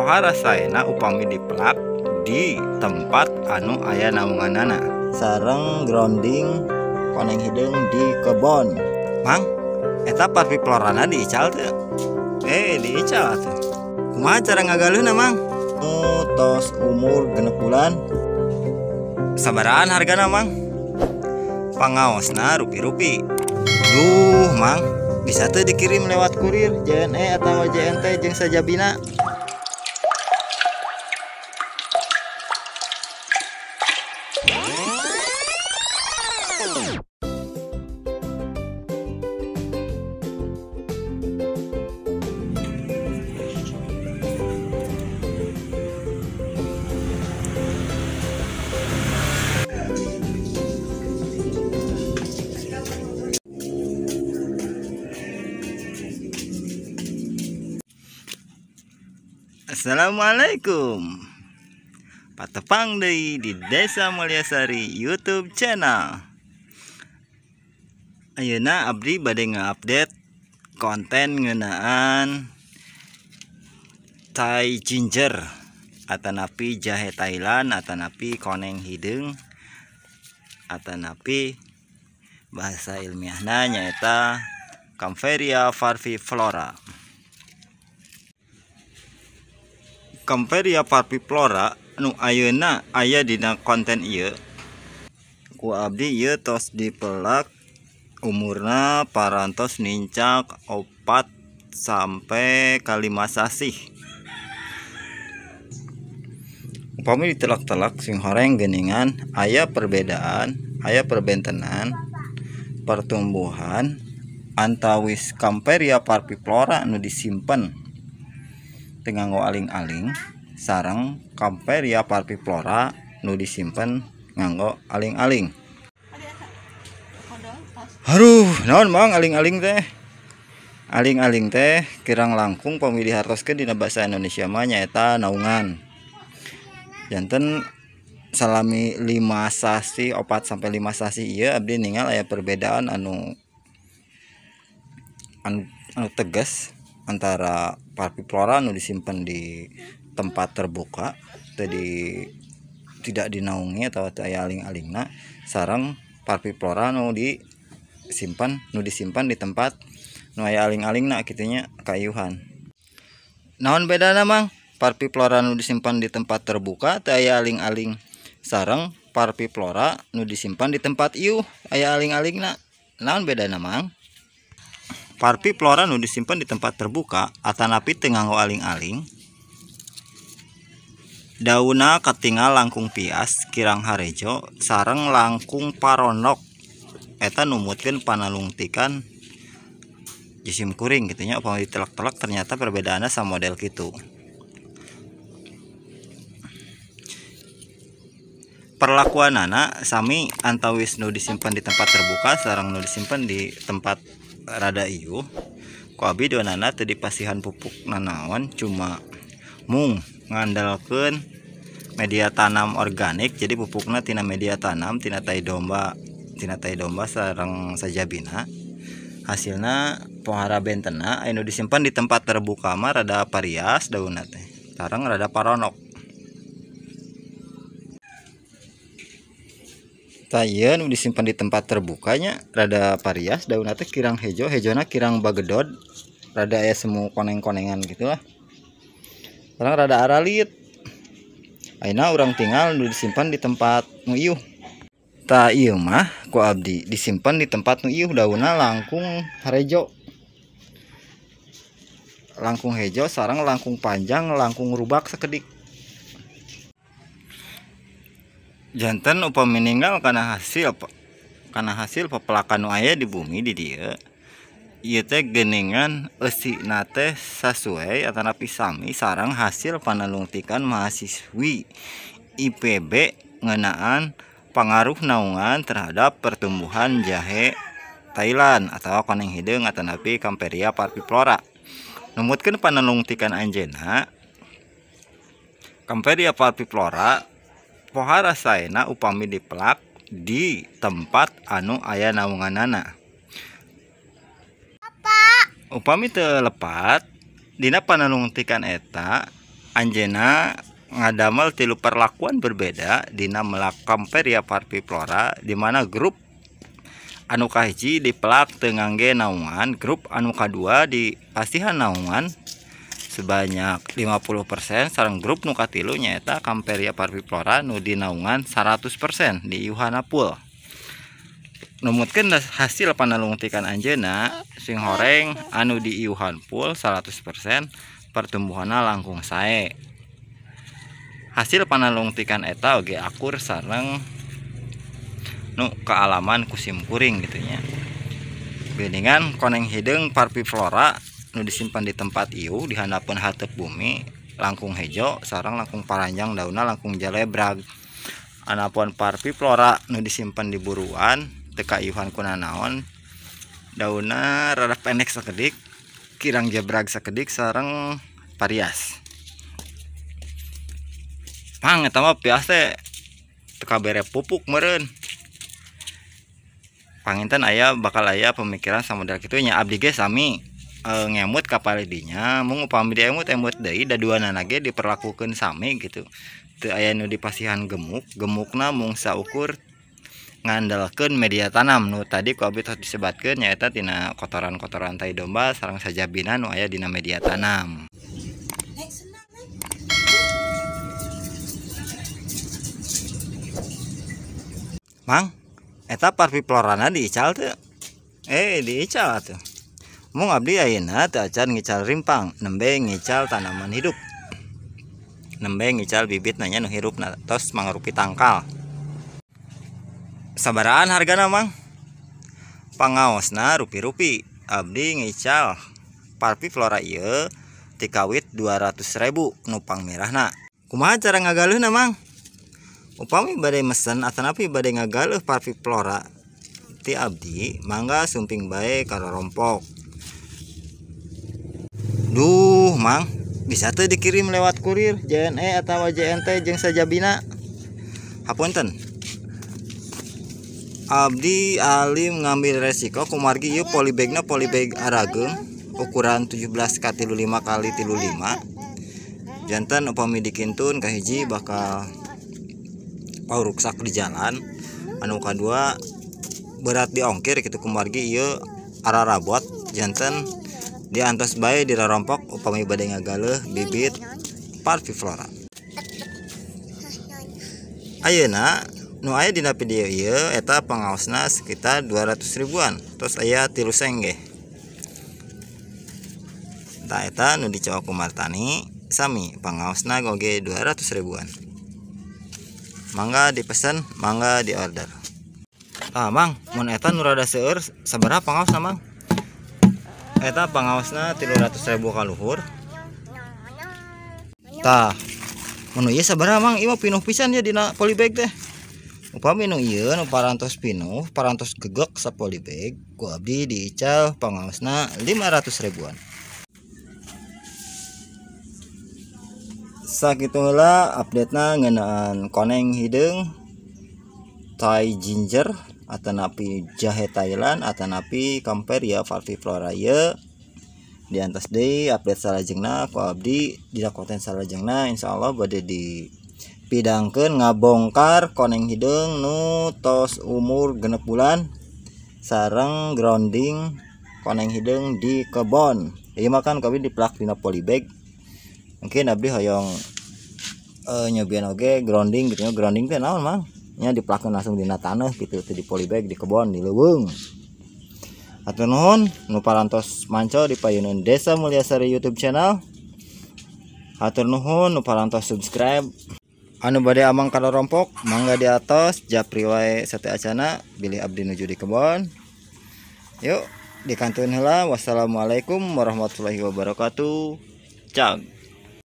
Pohara saena upami dipelak di tempat anu aya naunganana. Sareng grounding koneng hideung di kebon. Mang, eta parviflorana diical teu? Diical atuh. Kumaha cara ngagaluhna, Mang? Tos umur 6 bulan. Sabarahan hargana, Mang? Pangaosna rupi-rupi. Duh, Mang, bisa tuh dikirim lewat kurir JNE atau JNT jeung sajabina. Assalamualaikum. Patepang deui di Desa Mulyasari YouTube channel. Ayeuna abdi bade nge-update konten ngeunaan Thai ginger atanapi jahe Thailand atanapi koneng hideung atanapi bahasa ilmiahna nyaeta Kaempferia parviflora. Kaempferia parviflora nu ayeuna aya dina konten ieu ku abdi ieu tos dipelak umurna parantos nincak 4 sampai ka 5 sasih. Upami ditelak-telak sing horeng geuningan aya perbedaan, aya perbentenan pertumbuhan antawis Kaempferia parviflora nu disimpen teu nganggo aling-aling sareng Kaempferia parviflora nu disimpen nganggo aling-aling. Aduh, naon Mang aling-aling teh? Aling-aling teh kirang langkung pami dihartoskeun dina bahasa Indonesia mah nyaeta naungan. Janten salami 5 sasih, 4 sampai 5 sasih ieu abdi ningal aya perbedaan anu tegas antara parviflora nu disimpan di tempat terbuka tadi tidak dinaungi atau aya aling-alingna sareng parviflora nu disimpan di tempat nu aya aling-alingna kitu nya kayuhan. Naon bedana, Mang? Parviflora nu disimpan di tempat terbuka teu aya aling-aling sareng parviflora nu disimpan di tempat iuh aya aling-alingna. Naon bedana, Mang? Parviflora nu disimpan di tempat terbuka atanapi teu nganggo aling-aling dauna katingal langkung pias kirang harejo sareng langkung paronok eta numutkeun panalungtikan jisim kuring kitu nya. Upami ditelak-telak ternyata perbedaanna samodel kitu. Perlakuanana sami antawis nu disimpan di tempat terbuka sareng nu disimpan di tempat rada iuh. Ku abi duanana teu dipasihan pupuk nanaon, cuma mung ngandalkeun media tanam organik. Jadi pupukna tina media tanam, tina tai domba sareng sajabina. Hasilna pohara bentena anu disimpan di tempat terbuka mah rada parias daunna teh, sareng rada paronok. Tah ieu nu disimpan di tempat terbukanya rada parias daunna teh kirang hejo, hejona kirang bagedod, rada aya semu koneng-konengan gitulah. Sareng rada aralit. Ayeuna urang tinggal nu disimpan di tempat nu iuh. Tah ieu mah ku abdi disimpan di tempat nu iuh daunna langkung harejo. Langkung hejo sareng langkung panjang, langkung rubak sakedik. Janten upami ninggal kana hasil pepelakan nu aya di bumi di dieu ieu teh geuningan eusina teh sasuai atanapi sami sareng hasil panalungtikan mahasiswi IPB ngeunaan pangaruh naungan terhadap pertumbuhan jahe Thailand atau koneng hideung atanapi Kaempferia parviflora. Numutkeun panalungtikan anjeunna Kaempferia parviflora pohara saena upami dipelak di tempat anu aya naunganana. Upami teu lepat dina panalungtikan eta Anjeunna ngadamel 3 perlakuan berbeda dina melak Kaempferia parviflora, di mana grup anu kahiji dipelak teu ngangge naungan, grup anu kadua dipasihan naungan sebanyak 50%, sareng grup nu katilu nyaeta Kaempferia parviflora nu dinaungan 100% di iuhana full. Numutkeun hasil panalungtikan anjeunna sing horeng anu di iuhan full 100% pertumbuhanna langkung sae. Hasil panalungtikan eta oge akur sareng nu kealaman kusim kuring gitu nya. Geuningan koneng hideung parviflora nu disimpan di tempat ieu di handapeun hateup bumi langkung hejo sareng langkung paranjang daunna langkung jalebrag. Anapun parviflora nu disimpan di buruan teu kaiuhan kunanaon daunna rada pendek sakedik, kirang jebrag sakedik sareng parias. Mang eta mah pias teh teu kabere pupuk meureun. Panginten aya bakal aya pemikiran samodel kitu nya, abdi ge sami ngemut ka palidinya, mung upami diemut-emut deui da duanana ge diperlakukeun sami gitu. Teu aya nu dipasihan gemuk, gemukna mung saukur ngandalkeun media tanam nu tadi ku abdi tos disebatkeun nyaeta tina kotoran-kotoran tai domba sareng sajabina nu aya dina media tanam. Mang, eta parviflorana diical teu? Diical atuh. Mung abdi ayeuna teu acan ngical rimpang, nembe ngical tanaman hidup. Nembe ngical bibit nanya nu hirupna tos mangrupi tangkal. Sabaraan hargana Mang? Pangaosna rupi-rupi. Abdi ngical parviflora ieu tikawit 200.000 nu pangmirahna. Kumaha cara ngagaleuhna Mang? Upami bade mesen atanapi bade ngagaleuh parviflora ti abdi, mangga sumping bae ka rorompok. Duh Mang, bisa teu dikirim lewat kurir JNE atawa JNT jeung sajabina? Hapunten, abdi alim ngambil resiko kumargi ieu polybagna polybag arageung ukuran 17 x 35 x 35. Janten upami dikintun kahiji bakal ruksak di jalan, anu kadua berat diongkir gitu kumargi ieu ararabot, janten diantos bae dirarompok upami bade ngagaleuh bibit parviflora. Ayeuna nu aya dina video ieu eta pangaosna sekitar 200 ribuan, terus aya 3 seng ge. Tah eta nu dicawak ku Martani sami pangaosna oge 200 ribuan. Mangga dipesan, mangga diorder. Tah Mang, mun eta nu rada seueur sabaraha pangaosna Mang? Eta pangaosna 300.000 ka luhur. Tah, mun ieu sabaraha Mang? Ieu mah pinuh pisan ya dina polybag teh. Upami nu ieu nu parantos pinuh, parantos gegek sa polybag, ku abdi diical pangaosna 500 ribuan. Sakitu heula update-na ngeunaan koneng hideung, Thai ginger atanapi jahe Thailand atanapi Kaempferia parviflora ieu. Diantos deui update salajengna ku abdi dina konten salajengna, insyaallah bade dipidangkeun ngabongkar koneng hideung nu tos umur 6 bulan sareng grounding koneng hideung di kebon. Ieu mah kan kami dipelak dina polybag. Mungkin abdi hoyong nyobian oge grounding gitu. Grounding teh naon Mang? Nya dipelakeun langsung dina taneuh gitu, teu di polybag di kebon di leuweung. Hatur nuhun nu parantos manco di payuneun Desa Mulyasari YouTube channel. Hatur nuhun nu parantos subscribe. Anu bade amang ka rorompok mangga di atos japri wae sate acana bilih abdi nuju di kebon. Yuk dikantun heula. Wassalamualaikum warahmatullahi wabarakatuh. Cag.